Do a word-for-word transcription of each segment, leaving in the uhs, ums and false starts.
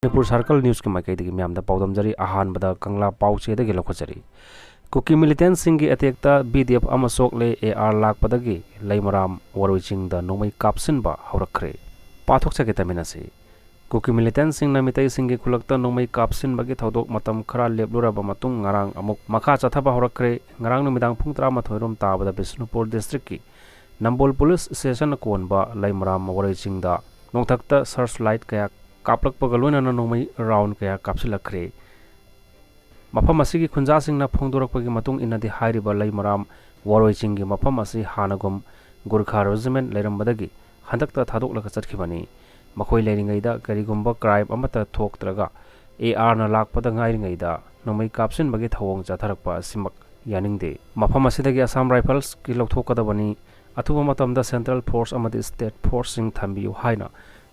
ꯃꯅꯤꯄꯨꯔ ꯁꯥꯔꯀꯜ ꯅ꯭ꯌꯨꯁꯀꯤ ꯃꯥꯏꯀꯩꯗꯒꯤ ꯃꯌꯥꯝꯗ ꯄꯥꯎꯗꯝꯖꯔꯤ꯫ ꯑꯍꯥꯟꯕꯗ ꯀꯪꯂꯥ ꯄꯥꯎꯆꯦꯗꯒꯤ ꯂꯧꯈꯠꯆꯔꯤ꯫ ꯀꯨꯀꯤ ꯃꯤꯂꯤꯇꯦꯟꯁꯤꯡꯒꯤ ꯑꯦꯇꯦꯛꯇ ꯕꯤ ꯗꯤ ꯑꯦꯐ ꯑꯃ ꯁꯣꯛꯂꯦ, ꯑꯦ ꯑꯥꯔ ꯂꯥꯛꯄꯗꯒꯤ ꯂꯩꯃꯔꯥꯝ ꯋꯥꯔꯣꯏ ꯆꯤꯡꯗ ꯅꯣꯡꯃꯩ ꯀꯥꯞꯁꯤꯟꯕ ꯍꯧꯔꯛꯈ꯭ꯔꯦ꯫ ꯄꯥꯊꯣꯛꯆꯒꯦ ꯇꯥꯃꯤꯟꯅꯁꯤ꯫ ꯀꯨꯀꯤ ꯃꯤꯂꯤꯇꯦꯟꯁꯤꯡꯅ ꯃꯤꯇꯩꯁꯤꯡꯒꯤ ꯈꯨꯜꯂꯛꯇ ꯅꯣꯡꯃꯩ ꯀꯥꯞꯁꯤꯟꯕꯒꯤ ꯊꯧꯗꯣꯛ ꯃꯇꯝ ꯈꯔ ꯂꯦꯞꯂꯨꯔꯕ ꯃꯇꯨꯡ ꯉꯔꯥꯡ ꯑꯃꯨꯛ ꯃꯈꯥ ꯆꯠꯊꯕ ꯍꯧꯔꯛꯈ꯭ꯔꯦ꯫ ꯉꯔꯥꯡ ꯅꯨꯃꯤꯗꯥꯡ ꯄꯨꯡ ꯇꯔꯥꯃꯥꯊꯣꯏ ꯔꯣꯝ ꯇꯥꯕꯗ ꯕꯤꯁꯅꯨꯄꯨꯔ ꯗꯤꯁꯇ꯭ꯔꯤꯛꯀꯤ ꯅꯝꯕꯣꯜ ꯄꯨꯂꯤꯁ ꯁ꯭ꯇꯦꯁꯟ ꯀꯣꯟꯕ ꯂꯩꯃꯔꯥꯝ ꯋꯥꯔꯣꯏ ꯆꯤꯡꯗ ꯅꯣꯡꯊꯛꯇ ꯁꯔꯆ ꯂꯥꯏꯠ ꯀꯌꯥ ꯀꯥꯞꯂꯛꯄꯒ ꯂꯣꯏꯅꯅ ꯅꯣꯡꯃꯩ ꯔꯥꯎꯟ ꯀꯌꯥ ꯀꯥꯞꯁꯤꯜꯂꯛꯈ꯭ꯔꯦ꯫ ꯃꯐꯝ ꯑꯁꯤꯒꯤ ꯈꯨꯟꯖꯥꯁꯤꯡꯅ ꯐꯣꯡꯗꯣꯔꯛꯄꯒꯤ ꯃꯇꯨꯡ ꯏꯟꯅꯗꯤ ꯍꯥꯏꯔꯤꯕ ꯂꯩꯃꯔꯥꯝ ꯋꯥꯔꯣꯏ ꯆꯤꯡꯒꯤ ꯃꯐꯝ ꯑꯁꯤ ꯍꯥꯟꯅꯒꯨꯝ ꯒꯨꯔꯈꯥ ꯔꯦꯖꯤꯃꯦꯟ ꯂꯩꯔꯝꯕꯗꯒꯤ ꯍꯟꯗꯛꯇ ꯊꯥꯗꯣꯛꯂꯒ ꯆꯠꯈꯤꯕꯅꯤ꯫ ꯃꯈꯣꯏ ꯂꯩꯔꯤꯉꯩꯗ ꯀꯔꯤꯒꯨꯝꯕ ꯀ꯭ꯔꯥꯏꯝ ꯑꯃꯠꯇ ꯊꯣꯛꯇ꯭ꯔꯒ ꯑꯦ ꯑꯥꯔꯅ ꯂꯥꯛꯄꯗ ꯉꯥꯏꯔꯤꯉꯩꯗ ꯅꯣꯡꯃꯩ ꯀꯥꯞꯁꯤꯟꯕꯒꯤ ꯊꯧꯑꯣꯡ ꯆꯠꯊꯔꯛꯄ ꯑꯁꯤꯃꯛ ꯌꯥꯅꯤꯡꯗꯦ꯫ ꯃꯐꯝ ꯑꯁꯤꯗꯒꯤ ꯑꯁꯥꯝ ꯔꯥꯏꯐꯜꯁꯀꯤ ꯂꯧꯊꯣꯛꯀꯗꯕꯅꯤ꯫ ꯑꯊꯨꯕ ꯃꯇꯝꯗ ꯁꯦꯟꯇ꯭ꯔꯦꯜ ꯐꯣꯔꯁ ꯑꯃꯗꯤ ꯁ꯭ꯇꯦꯠ ꯐꯣꯔꯁꯁꯤꯡ ꯊꯝꯕꯤꯌꯨ ꯍꯥꯏꯅ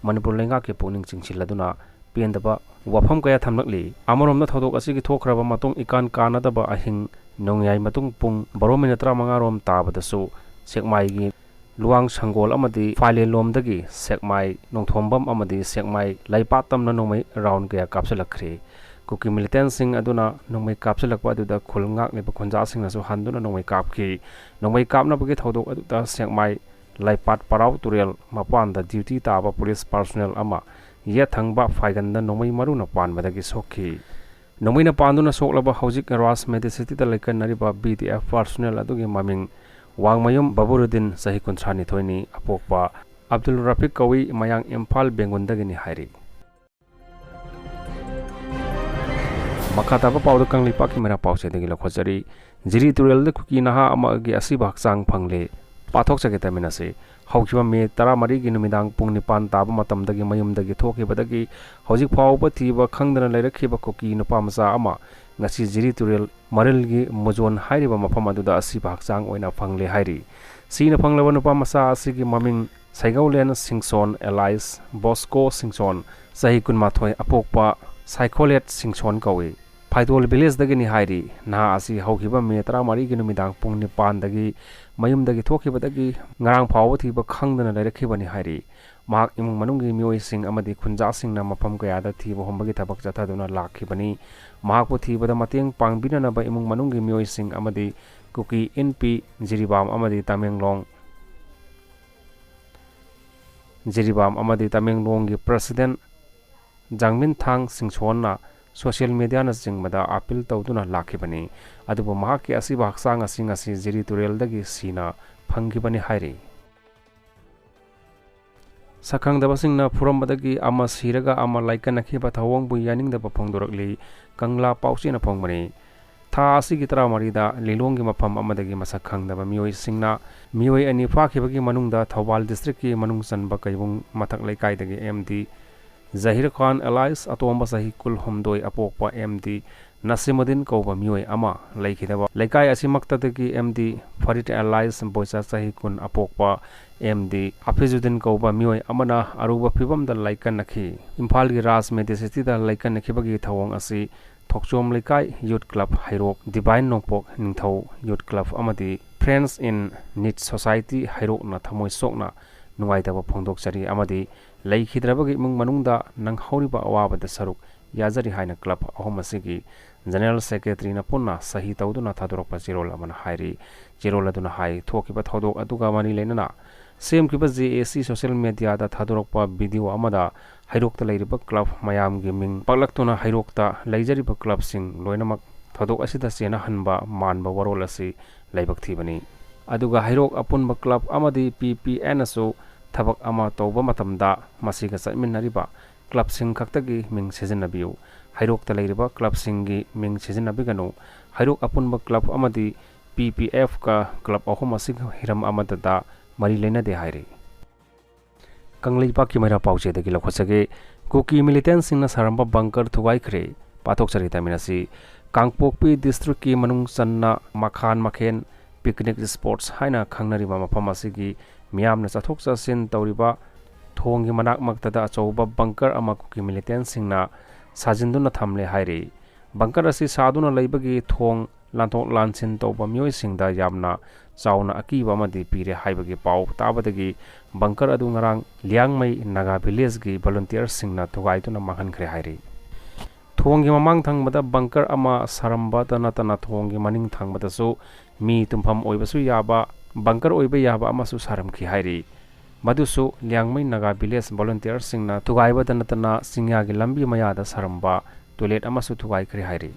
ꯃꯅꯤꯄꯨꯔ ꯂꯩꯉꯥꯛꯀꯤ ꯄꯨꯛꯅꯤꯡ ꯆꯤꯡꯁꯤꯜꯂꯗꯨꯅ ꯄꯦꯟꯗꯕ ꯋꯥꯐꯝ ꯀꯌꯥ ꯊꯝꯂꯛꯂꯤ꯫ ꯑꯃꯔꯣꯝꯗ ꯊꯧꯗꯣꯛ ꯑꯁꯤꯒꯤ ꯊꯣꯛꯈ꯭ꯔꯕ ꯃꯇꯨꯡ ꯏꯀꯥꯟ ꯀꯥꯟꯅꯗꯕ ꯑꯍꯤꯡ ꯅꯣꯡꯌꯥꯏ ꯃꯇꯨꯡ ꯄꯨꯡ ꯕꯥꯔꯣ ꯃꯤꯅꯤꯠ ꯇꯔꯥꯃꯉꯥ ꯔꯣꯝ ꯇꯥꯕꯗꯁꯨ ꯁꯦꯛꯃꯥꯏꯒꯤ ꯂꯨꯋꯥꯡ ꯁꯪꯒꯣꯜ ꯑꯃꯗꯤ ꯐꯥꯏꯂꯦꯟꯂꯣꯝꯗꯒꯤ ꯁꯦꯛꯃꯥꯏ ꯅꯣꯡꯊꯣꯝꯕꯝ ꯑꯃꯗꯤ ꯁꯦꯛꯃꯥꯏ ꯂꯩꯄꯥꯠ ꯇꯝꯅ ꯅꯣꯡꯃꯩ ꯔꯥꯎꯟ ꯀꯌꯥ ꯀꯥꯞꯁꯤꯜꯂꯛꯈ꯭ꯔꯦ꯫ ꯀꯨꯀꯤ ꯃꯤꯂꯤꯇꯦꯟꯁꯤꯡ ꯑꯗꯨꯅ ꯅꯣꯡꯃꯩ ꯀꯥꯞꯁꯤꯜꯂꯛꯄ ꯑꯗꯨꯗ ꯈꯨꯜ ꯉꯥꯛꯂꯤꯕ ꯈꯨꯟꯖꯥꯁꯤꯡꯅꯁꯨ ꯍꯟꯗꯨꯅ ꯅꯣꯡꯃꯩ ꯀꯥꯞꯈꯤ꯫ ꯅꯣꯡꯃꯩ ꯀꯥꯞꯅꯕꯒꯤ ꯊꯧꯗꯣꯛ ꯑꯗꯨꯗ ꯁꯦꯛꯃꯥꯏ ꯂꯩꯄꯥꯠ ꯄꯔꯥꯎ ꯇꯨꯔꯦꯜ ꯃꯄꯥꯟꯗ ꯗ꯭ꯌꯨꯇꯤ ꯇꯥꯕ ꯄꯨꯂꯤꯁ ꯄꯥꯔꯁꯣꯅꯦꯜ ꯑꯃ ꯌꯦꯠ ꯊꯪꯕ ꯐꯥꯏꯒꯟꯗ ꯅꯣꯡꯃꯩ ꯃꯔꯨꯅ ꯄꯥꯟꯕꯗꯒꯤ ꯁꯣꯛꯈꯤ꯫ ꯅꯣꯡꯃꯩꯅ ꯄꯥꯟꯗꯨꯅ ꯁꯣꯛꯂꯕ ꯍꯧꯖꯤꯛ ꯔꯥꯖ ꯃꯦꯗꯤꯁꯤꯇꯤꯗ ꯂꯩꯀꯟꯅꯔꯤꯕ ꯕꯤ ꯗꯤ ꯑꯦꯐ ꯄꯥꯔꯁꯣꯅꯦꯜ ꯑꯗꯨꯒꯤ ꯃꯃꯤꯡ ꯋꯥꯡꯃꯌꯨꯝ ꯕꯕꯨꯔꯨꯗꯤꯟ, ꯆꯍꯤ ꯀꯨꯟꯊ꯭ꯔꯥ ꯅꯤꯊꯣꯏꯅꯤ, ꯑꯄꯣꯛꯄ ꯑꯕꯗꯨꯜ ꯔꯐꯤꯛ ꯀꯧꯏ, ꯃꯌꯥꯡ ꯏꯝꯐꯥꯜ ꯕꯦꯡꯒꯨꯟꯗꯒꯤꯅꯤ ꯍꯥꯏꯔꯤ꯫ ꯃꯈꯥ ꯇꯥꯕ ꯄꯥꯎꯗ ꯀꯪꯂꯩꯄꯥꯛꯀꯤ ꯃꯩꯔꯥ ꯄꯥꯎꯆꯦꯗꯒꯤ ꯂꯧꯈꯠꯆꯔꯤ꯫ ꯖꯤꯔꯤ ꯇꯨꯔꯦꯜꯗ ꯀꯨꯀꯤ ꯅꯍꯥ ꯑꯃꯒꯤ ꯑꯁꯤꯕ ꯍꯛꯆꯥꯡ ꯐꯪꯂꯦ꯫ ꯄꯥꯊꯣꯛꯆꯒꯦ ꯇꯥꯃꯤꯟꯅꯁꯤ꯫ ꯍꯧꯈꯤꯕ ꯃꯦ ꯇꯔꯥꯃꯔꯤꯒꯤ ꯅꯨꯃꯤꯗꯥꯡ ꯄꯨꯡ ꯅꯤꯄꯥꯟ ꯇꯥꯕ ꯃꯇꯝꯗꯒꯤ ꯃꯌꯨꯝꯗꯒꯤ ꯊꯣꯛꯈꯤꯕꯗꯒꯤ ꯍꯧꯖꯤꯛ ꯐꯥꯎꯕ ꯊꯤꯕ ꯈꯪꯗꯅ ꯂꯩꯔꯛꯈꯤꯕ ꯀꯨꯀꯤ ꯅꯨꯄꯥ ꯃꯆꯥ ꯑꯃ ꯉꯁꯤ ꯖꯤꯔꯤ ꯇꯨꯔꯦꯜ ꯃꯔꯤꯜꯒꯤ ꯃꯨꯖꯣꯟ ꯍꯥꯏꯔꯤꯕ ꯃꯐꯝ ꯑꯗꯨꯗ ꯑꯁꯤꯕ ꯍꯛꯆꯥꯡ ꯑꯣꯏꯅ ꯐꯪꯂꯦ ꯍꯥꯏꯔꯤ꯫ ꯁꯤꯅ ꯐꯪꯂꯕ ꯅꯨꯄꯥ ꯃꯆꯥ ꯑꯁꯤꯒꯤ ꯃꯃꯤꯡ ꯁꯩꯒꯧꯂꯦꯟ ꯁꯤꯡꯁꯣꯟ ꯑꯦꯂꯥꯏꯁ ꯕꯣꯁꯀꯣ ꯁꯤꯡꯁꯣꯟ, ꯆꯍꯤ ꯀꯨꯟꯃꯥꯊꯣꯏ, ꯑꯄꯣꯛꯄ ꯁꯥꯏꯈꯣꯂꯦꯠ ꯁꯤꯡꯁꯣꯟ ꯀꯧꯏ꯫ ꯐꯥꯏꯇꯣꯜ ꯚꯤꯂꯦꯖꯇꯒꯤꯅꯤ ꯍꯥꯏꯔꯤ꯫ ꯅꯍꯥ ꯑꯁꯤ ꯍꯧꯈꯤꯕ ꯃꯦ ꯇꯔꯥꯃꯔꯤꯒꯤ ꯅꯨꯃꯤꯗꯥꯡ ꯄꯨꯡ ꯅꯤꯄꯥꯟꯗꯒꯤ ꯃꯌꯨꯝꯗꯒꯤ ꯊꯣꯛꯈꯤꯕꯗꯒꯤ ꯉꯔꯥꯡ ꯐꯥꯎꯕ ꯊꯤꯕ ꯈꯪꯗꯅ ꯂꯩꯔꯛꯈꯤꯕꯅꯤ ꯍꯥꯏꯔꯤ꯫ ꯃꯍꯥꯛ ꯏꯃꯨꯡ ꯃꯅꯨꯡꯒꯤ ꯃꯤꯑꯣꯏꯁꯤꯡ ꯑꯃꯗꯤ ꯈꯨꯟꯖꯥꯁꯤꯡꯅ ꯃꯐꯝ ꯀꯌꯥꯗ ꯊꯤꯕ ꯍꯨꯝꯕꯒꯤ ꯊꯕꯛ ꯆꯠꯊꯗꯨꯅ ꯂꯥꯛꯈꯤꯕꯅꯤ꯫ ꯃꯍꯥꯛꯄꯨ ꯊꯤꯕꯗ ꯃꯇꯦꯡ ꯄꯥꯡꯕꯤꯅꯅꯕ ꯏꯃꯨꯡ ꯃꯅꯨꯡꯒꯤ ꯃꯤꯑꯣꯏꯁꯤꯡ ꯑꯃꯗꯤ ꯀꯨꯀꯤ ꯏꯟꯄꯤ ꯖꯤꯔꯤꯕꯥꯝ ꯑꯃꯗꯤ ꯇꯃꯦꯡꯂꯣꯡ, ꯖꯤꯔꯤꯕꯥꯝ ꯑꯃꯗꯤ ꯇꯃꯦꯡꯂꯣꯡꯒꯤ ꯄ꯭ꯔꯁꯤꯗꯦꯟ ꯖꯥꯡꯃꯤꯟꯊꯥꯡ ꯁꯤꯡꯁꯣꯟꯅ ꯁꯣꯁꯤꯌꯦꯜ ꯃꯤꯗꯤꯌꯥꯅꯆꯤꯡꯕꯗ ꯑꯥꯄꯤꯜ ꯇꯧꯗꯨꯅ ꯂꯥꯛꯈꯤꯕꯅꯤ꯫ ꯑꯗꯨꯕꯨ ꯃꯍꯥꯛꯀꯤ ꯑꯁꯤꯕ ꯍꯛꯆꯥꯡ ꯑꯁꯤ ꯉꯁꯤ ꯖꯤꯔꯤ ꯇꯨꯔꯦꯜꯗꯒꯤ ꯁꯤꯅ ꯐꯪꯈꯤꯕꯅꯤ ꯍꯥꯏꯔꯤ꯫ ꯁꯛꯈꯪꯗꯕꯁꯤꯡꯅ ꯐꯨꯔꯝꯕꯗꯒꯤ ꯑꯃ ꯁꯤꯔꯒ ꯑꯃ ꯂꯥꯏꯀꯠꯅꯈꯤꯕ ꯊꯧꯑꯣꯡꯕꯨ ꯌꯥꯅꯤꯡꯗꯕ ꯐꯣꯡꯗꯣꯔꯛꯂꯤ꯫ ꯀꯪꯂꯥ ꯄꯥꯎꯆꯦꯅ ꯐꯣꯡꯕꯅꯤ꯫ ꯊꯥ ꯑꯁꯤꯒꯤ ꯇꯔꯥꯃꯔꯤꯗ ꯂꯤꯂꯣꯡꯒꯤ ꯃꯐꯝ ꯑꯃꯗꯒꯤ ꯃꯁꯛ ꯈꯪꯗꯕ ꯃꯤꯑꯣꯏꯁꯤꯡꯅ ꯃꯤꯑꯣꯏ ꯑꯅꯤ ꯐꯥꯈꯤꯕꯒꯤ ꯃꯅꯨꯡꯗ ꯊꯧꯕꯥꯜ ꯗꯤꯁꯇ꯭ꯔꯤꯛꯀꯤ ꯃꯅꯨꯡ ꯆꯟꯕ ꯀꯩꯕꯨꯡ ꯃꯊꯛ ꯂꯩꯀꯥꯏꯗꯒꯤ ꯑꯦꯝ ꯗꯤ ꯖꯍꯤꯔ ꯈꯥꯟ ꯑꯦꯂꯥꯏꯁ ꯑꯇꯣꯝꯕ ꯆꯍꯤ ꯀꯨꯟꯍꯨꯝꯗꯣꯏ ꯑꯄꯣꯛꯄ ꯑꯦꯝ ꯗꯤ ꯅꯁꯤꯃꯨꯗꯤꯟ ꯀꯧꯕ ꯃꯤꯑꯣꯏ ꯑꯃ ꯂꯩꯈꯤꯗꯕ ꯂꯩꯀꯥꯏ ꯑꯁꯤꯃꯛꯇꯗꯒꯤ ꯑꯦꯝ ꯗꯤ ꯐꯔꯤꯠ ꯑꯦꯂꯥꯏꯁ ꯕꯣꯏꯆꯥ ꯆꯍꯤ ꯀꯨꯟ ꯑꯄꯣꯛꯄ ꯑꯦꯝ ꯗꯤ ꯍꯥꯐꯤꯖꯨꯗꯤꯟ ꯀꯧꯕ ꯃꯤꯑꯣꯏ ꯑꯃꯅ ꯑꯔꯨꯕ ꯐꯤꯕꯝꯗ ꯂꯥꯏꯀꯠꯅꯈꯤ꯫ ꯏꯝꯐꯥꯜꯒꯤ ꯔꯥꯖ ꯃꯦꯗꯤꯁꯤꯇꯤꯗ ꯂꯥꯏꯀꯠꯅꯈꯤꯕꯒꯤ ꯊꯧꯑꯣꯡ ꯑꯁꯤ ꯊꯣꯛꯆꯣꯝ ꯂꯩꯀꯥꯏ ꯌꯨꯠ ꯀ꯭ꯂꯕ ꯍꯩꯔꯣꯛ, ꯗꯤꯚꯥꯏꯟ ꯅꯣꯡꯄꯣꯛ ꯅꯤꯡꯊꯧ ꯌꯨꯠ ꯀ꯭ꯂꯕ ꯑꯃꯗꯤ ꯐ꯭ꯔꯦꯟꯁ ꯏꯟ ꯅꯤꯠ ꯁꯣꯁꯥꯏꯇꯤ ꯍꯩꯔꯣꯛꯅ ꯊꯃꯣꯏ ꯁꯣꯛꯅ ꯅꯨꯡꯉꯥꯏꯇꯕ ꯐꯣꯡꯗꯣꯛꯆꯔꯤ ꯑꯃꯗꯤ ꯂꯩꯈꯤꯗ꯭ꯔꯕꯒꯤ ꯏꯃꯨꯡ ꯃꯅꯨꯡꯗ ꯅꯪꯍꯧꯔꯤꯕ ꯑꯋꯥꯕꯗ ꯁꯔꯨꯛ ꯌꯥꯖꯔꯤ ꯍꯥꯏꯅ ꯀ꯭ꯂꯕ ꯑꯍꯨꯝ ꯑꯁꯤꯒꯤ ꯖꯦꯅꯔꯦꯜ ꯁꯦꯀ꯭ꯔꯦꯇꯔꯤꯅ ꯄꯨꯟꯅ ꯁꯍꯤ ꯇꯧꯗꯨꯅ ꯊꯥꯗꯣꯔꯛꯄ ꯆꯦꯔꯣꯜ ꯑꯃꯅ ꯍꯥꯏꯔꯤ꯫ ꯆꯦꯔꯣꯜ ꯑꯗꯨꯅ ꯍꯥꯏ, ꯊꯣꯛꯈꯤꯕ ꯊꯧꯗꯣꯛ ꯑꯗꯨꯒ ꯃꯔꯤ ꯂꯩꯅꯅ ꯁꯦꯝꯈꯤꯕ ꯖꯦ ꯑꯦ ꯁꯤ ꯁꯣꯁꯤꯌꯦꯜ ꯃꯦꯗꯤꯌꯥꯗ ꯊꯥꯗꯣꯔꯛꯄ ꯚꯤꯗꯤꯑꯣ ꯑꯃꯗ ꯍꯩꯔꯣꯛꯇ ꯂꯩꯔꯤꯕ ꯀ꯭ꯂꯕ ꯃꯌꯥꯝꯒꯤ ꯃꯤꯡ ꯄꯛꯂꯛꯇꯨꯅ ꯍꯩꯔꯣꯛꯇ ꯂꯩꯖꯔꯤꯕ ꯀ꯭ꯂꯕꯁꯤꯡ ꯂꯣꯏꯅꯃꯛ ꯊꯧꯗꯣꯛ ꯑꯁꯤꯗ ꯆꯦꯟꯅꯍꯟꯕ ꯃꯥꯟꯕ ꯋꯥꯔꯣꯜ ꯑꯁꯤ ꯂꯥꯏꯕꯛ ꯊꯤꯕꯅꯤ꯫ ꯑꯗꯨꯒ ꯍꯩꯔꯣꯛ ꯑꯄꯨꯟꯕ ꯀ꯭ꯂꯕ ꯑꯃꯗꯤ ꯄꯤ ꯄꯤ ꯑꯦꯟꯅꯁꯨ ꯊꯕꯛ ꯑꯃ ꯇꯧꯕ ꯃꯇꯝꯗ ꯃꯁꯤꯒ ꯆꯠꯃꯤꯟꯅꯔꯤꯕ ꯀ꯭ꯂꯕꯁꯤꯡ ꯈꯛꯇꯒꯤ ꯃꯤꯡ ꯁꯤꯖꯤꯟꯅꯕꯤꯌꯨ꯫ ꯍꯩꯔꯣꯛꯇ ꯂꯩꯔꯤꯕ ꯀ꯭ꯂꯕꯁꯤꯡꯒꯤ ꯃꯤꯡ ꯁꯤꯖꯤꯟꯅꯕꯤꯒꯅꯨ꯫ ꯍꯩꯔꯣꯛ ꯑꯄꯨꯟꯕ ꯀ꯭ꯂꯕ ꯑꯃꯗꯤ ꯄꯤ ꯄꯤ ꯑꯦꯐꯀ ꯀ꯭ꯂꯕ ꯑꯍꯨꯝ ꯑꯁꯤꯒ ꯍꯤꯔꯝ ꯑꯃꯠꯇꯗ ꯃꯔꯤ ꯂꯩꯅꯗꯦ ꯍꯥꯏꯔꯤ꯫ ꯀꯪꯂꯩꯄꯥꯛꯀꯤ ꯃꯩꯔꯥ ꯄꯥꯎꯆꯦꯗꯒꯤ ꯂꯧꯈꯠꯆꯒꯦ꯫ ꯀꯨꯀꯤ ꯃꯤꯂꯤꯇꯦꯟꯁꯤꯡꯅ ꯁꯥꯔꯝꯕ ꯕꯪꯀꯔ ꯊꯨꯒꯥꯏꯈ꯭ꯔꯦ꯫ ꯄꯥꯊꯣꯛꯆꯔꯤ ꯇꯥꯃꯤꯟ ꯑꯁꯤ꯫ ꯀꯥꯡꯄꯣꯛꯄꯤ ꯗꯤꯁꯇ꯭ꯔꯤꯛꯀꯤ ꯃꯅꯨꯡ ꯆꯟꯅ ꯃꯈꯥꯟ ꯃꯈꯦꯟ ꯄꯤꯛꯅꯤꯛ ꯁ꯭ꯄꯣꯠꯁ ꯍꯥꯏꯅ ꯈꯪꯅꯔꯤꯕ ꯃꯐꯝ ꯑꯁꯤꯒꯤ ꯃꯤꯌꯥꯝꯅ ꯆꯠꯊꯣꯛ ꯆꯠꯁꯤꯟ ꯇꯧꯔꯤꯕ ꯊꯣꯡꯒꯤ ꯃꯅꯥꯛꯃꯛꯇꯗ ꯑꯆꯧꯕ ꯕꯪꯀꯔ ꯑꯃ ꯀꯨꯀꯤ ꯃꯤꯂꯤꯇꯦꯟꯁꯤꯡꯅ ꯁꯥꯖꯤꯟꯗꯨꯅ ꯊꯝꯂꯦ ꯍꯥꯏꯔꯤ꯫ ꯕꯪꯀꯔ ꯑꯁꯤ ꯁꯥꯗꯨꯅ ꯂꯩꯕꯒꯤ ꯊꯣꯡ ꯂꯥꯟꯊꯣꯛ ꯂꯥꯟꯁꯤꯟ ꯇꯧꯕ ꯃꯤꯑꯣꯏꯁꯤꯡꯗ ꯌꯥꯝꯅ ꯆꯥꯎꯅ ꯑꯀꯤꯕ ꯑꯃꯗꯤ ꯄꯤꯔꯦ ꯍꯥꯏꯕꯒꯤ ꯄꯥꯎ ꯇꯥꯕꯗꯒꯤ ꯕꯪꯀꯔ ꯑꯗꯨ ꯉꯔꯥꯡ ꯂꯤꯌꯥꯡꯃꯩ ꯅꯥꯒꯥ ꯚꯤꯂꯦꯖꯀꯤ ꯚꯣꯂꯨꯟꯇꯤꯌꯔꯁꯤꯡꯅ ꯊꯨꯒꯥꯏꯗꯨꯅ ꯃꯥꯡꯍꯟꯈ꯭ꯔꯦ ꯍꯥꯏꯔꯤ꯫ ꯊꯣꯡꯒꯤ ꯃꯃꯥꯡ ꯊꯪꯕꯗ ꯕꯪꯀꯔ ꯑꯃ ꯁꯥꯔꯝꯕꯇ ꯅꯠꯇꯅ ꯊꯣꯡꯒꯤ ꯃꯅꯤꯡ ꯊꯪꯕꯗꯁꯨ ꯃꯤ ꯇꯨꯝꯐꯝ ꯑꯣꯏꯕꯁꯨ ꯌꯥꯕ ꯕꯪꯀꯔ ꯑꯣꯏꯕ ꯌꯥꯕ ꯑꯃꯁꯨ ꯁꯥꯔꯝꯈꯤ ꯍꯥꯏꯔꯤ꯫ ꯃꯗꯨꯁꯨ ꯂꯤꯌꯥꯡꯃꯩ ꯅꯥꯒꯥ ꯚꯤꯂꯦꯖ ꯚꯣꯂꯨꯟꯇꯤꯌꯔꯁꯤꯡꯅ ꯊꯨꯒꯥꯏꯕꯗ ꯅꯠꯇꯅ ꯆꯤꯡꯌꯥꯒꯤ ꯂꯝꯕꯤ ꯃꯌꯥꯗ ꯁꯥꯔꯝꯕ ꯇꯣꯏꯂꯦꯠ ꯑꯃꯁꯨ ꯊꯨꯒꯥꯏꯈ꯭ꯔꯦ ꯍꯥꯏꯔꯤ꯫